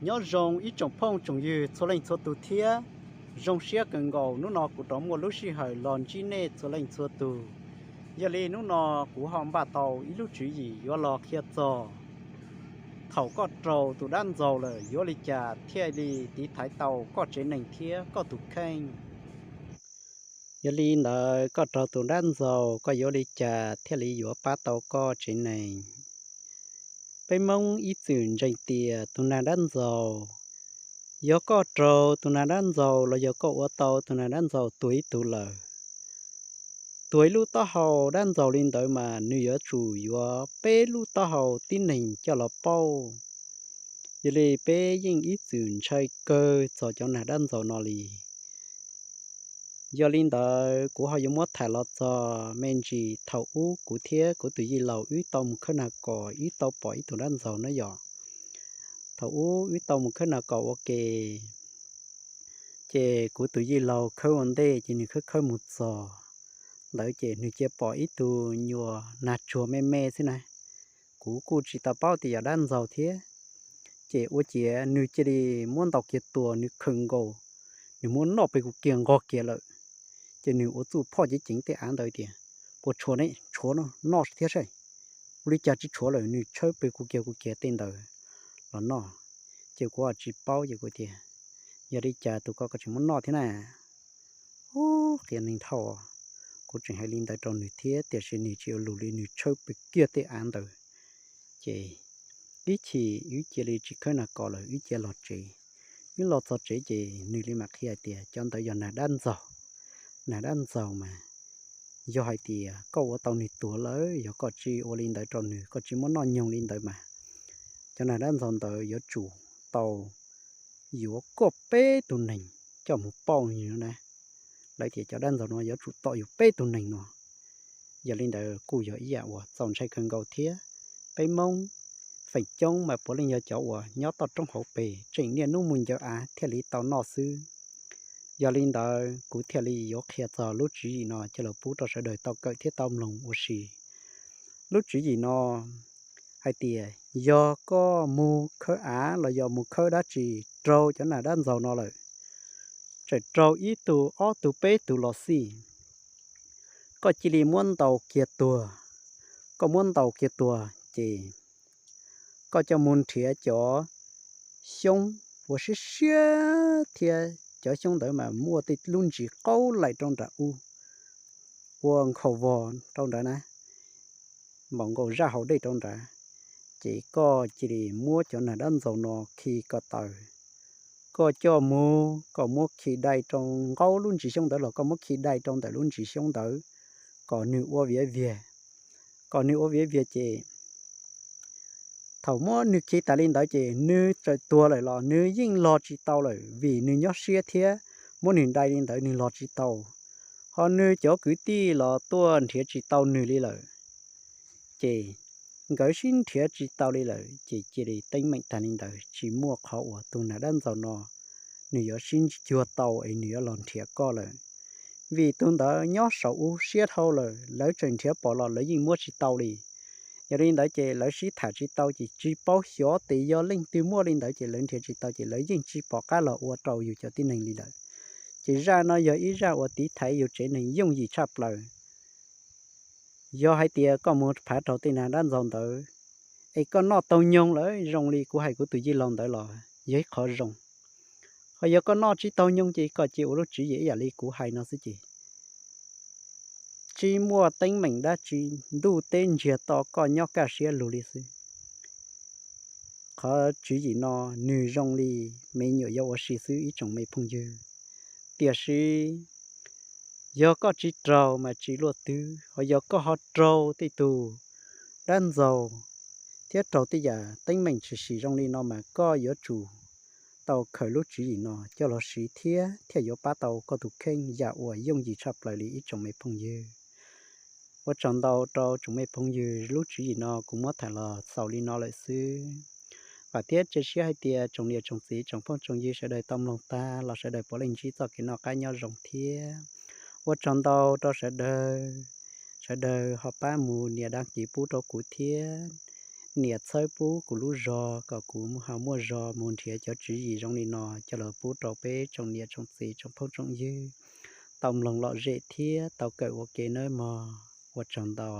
Nyob zoo ib tsoom phooj tsoom ywg txhua leej txhua tus thiab. Zoo siab kawg nkaus hnub no kuv rov muaj lub sij hawm los ntsib nej txhua leej txhua tus. Yog li hnub no kuv ho npaj tau ib lub tswv yim yuav los qhia txog thaum koj raug tus dab ntxaug lawm yuav li cas thiaj li tiv thaiv tau koj tsev neeg thiab koj tus kheej. Yog li ntawd koj raug tus dab ntxaug koj yuav li cas thiaj li yuav pab tau koj tsev neeg? Peb Hmoob ib txwm ntseeg tias tus nag dab ntxaug, yog koj raug tus nag dab ntxaug los yog koj ua tau tus nag dab ntxaug tuag ib tug lawm, tuag ib lub taub hau dab ntxaug li ntawd mas nws yuav tsum yuav peb lub taub hau tib neeg coj los pauj. Yog li peb yeej ib txwm ntshai kawg txog cov nag dab ntxaug no li. Yog li ntawd kuv ho yuav muab tham los txog me ntsis thaum ub kuv thiab kuv tus yij laus wb tau mus khawb nag kos wb tau pom ib tug dab ntxaug na yom. Thaum ub wb tau mus khawb nag kos ua ke, ces kuv tus yij laus khawb ua ntej ces nws khawb khawb mus txog ntawd ces nws cia pom ib tug nyuag nag tsuag me me xwb na. Kuv kuj tsis tau paub tias yog dab ntxaug thiab. Ces ua ciav nws cia li muab ntaus kiag tua nws khawm nkaus, nws muab noj pes kuv kiag nqog kiag lawm. Ces nws ua txuj phoj ceev ceev tej av ntawd tias, puas tshuav ne, tshuav no noj thiab saib. Ua li cas tsis tshuav lawm, nws tshawb pes kuv kiag kuv kiag tej ntawd los noj. Ces kuv tsis paub ces kuv tias, yog li cas tus ko koj tseem muab noj thiab na? Ub, qias neeg dhau, kuv tseem hais li ntawd rau nws thiab tiam sis nws tsis ua lus li, nws tshawb pes kiag tej av ntawd. Ces ib chim wb cia li tsis khawb nag kos lawm, wb cia los tsev. Wb los txog tsev ces nws li mam qhia hais tias cov ntawd yog nag dab ntxaug. Nag dab ntxaug mas yog hais tias koj ua tau nws tuag lawm, yog koj tsis ua li ntawd rau nws, koj tsis muab noj nyoog li ntawd mas cov nag dab ntxaug ntawd yuav tsum tau yuav koj peb tus neeg coj mus pauj na. Lawv tias cov dab ntxaug no yuav tsum tom yus peb tus neeg no. Yog li ntawd kuj yog ib yam uas txaus ntshai kawg nkaus thiab. Peb Hmoob feem coob mas puav leej yog cov uas nyob toj roob hauv pes tseem niaj hnub mus ncaws av thiaj li tau noj xwb. Yog li ntawd kuv thiaj li yuav qhia txog lub tswv yim no coj los pub rau sawv daws tau kawm thiab tau mloog ua si. Lub tswv yim no hais tias yog koj mus khawb av los yog mus khawb dab tsi raug cov nag dab ntxaug no lawm, tseem raug ib tug ob tug peb tug los xij, koj cia li muab ntaus kiag tuag. Koj muab ntaus kiag tuag ces koj coj mus nrhiav cov xyoob uas siab siab thiab cov xyoob ntawd mas muaj tej lub ntsis qaub laim rau nram ub, ua nkhaus vog rau nrad na, npaum nkaus zaj hauv dej rau nrad. Ces koj cia li muab cov nag dab ntxaug no khi ko taw, koj coj mus, koj muab khi dai rau nqaub lub ntsis xyoob ntawd los koj muab khi dai rau ntawm lub ntsis xyoob ntawd, kom nws ua viav viag, kom nws ua viav viag ces thaum muab nws khi tas li ntawd ces nws txawm tuag lawm los nws yeej los tsis tau lawm vim nws nyob siab thiab, muab nws dai li ntawd nws los tsis tau, ho nws cov kwv tij los tuaj nrhiav tsis tau nws li lawm. Ces nkawd sib nrhiav tsis tau li lawm ces cia li teeb meem tag li ntawd, tsis muaj qhov uas tus nag dab ntxaug no nws yuav sib cuag tau es nws yuav los nrhiav koj lawm. Vim tus ntawd nyob saum ub siab dhau lawm, lawv tseem nrhiav pom los lawv yeej muab tsis tau li. Yog li ntawd ces lawv sib tham tsis tau ces tsis paub xyov tes yog leej twg muaj li ntawd ces lawv nrhiav tsis tau ces lawv yeej tsis pom qab los ua rau yus cov tib neeg li lawm. Ces zaj no yog ib zaj uas tiv thaiv yus tsev neeg yooj yim tshaj plaws. Yog hais tias koj mus phav raug tej nag dab ntxaug ntawd, es koj noj tau nyoog lawm zoo li kuv hais kuv tus yij laug ntawd los yog ib qhov zoo. Ho yog koj noj tsis tau nyoog ces koj cia ua lub tswv yim ib yam li kuv hais no xwb ces tsis muaj teeb meem dab tsi, ntuj teb ntsiag to koj nyob kaj siab lug li xwb. Qhov tswv yim no nws zoo li me nyuam yaus ua si xwb ib tsoom me phooj ywg. Tiam sis yog koj tsis raug mas tsis luaj twg, ho yog koj ho raug tej tug dab ntxaug thiab raug tej yam teeb meem tshwm sim zoo li no mas koj yuav tsum tau khaws lub tswv yim no coj los siv thiab thiaj yuav pab tau koj tus kheej yam uas yooj yim tshaj plaws li ib tsoom me phooj ywg. Ua tsaug ntau rau tsoom me phooj ywg, lub tswv yim no kuv muab tham los xaus li no lawm xwb. Vam thiab cia siab hais tias tsoom niam tsoom txiv tsoom phooj tsoom ywg sawv daws tau mloog tag los sawv daws puav leej ntsib txoj kev noj qab nyob zoo thiab. Ua tsaug ntau rau sawv daws, sawv daws ho pab mus nias đăng ký pub rau kuv thiab. niam txhawb pub kuv lub zog kom kuv ho muaj zog mus nrhiav cov tswv yim zoo li no coj los pub rau peb tsoom niam tsoom txiv tsoom phooj tsoom ywg tau mloog lom zem thiab tau kawm ua ke nawb mog. Ua tsaug ntau.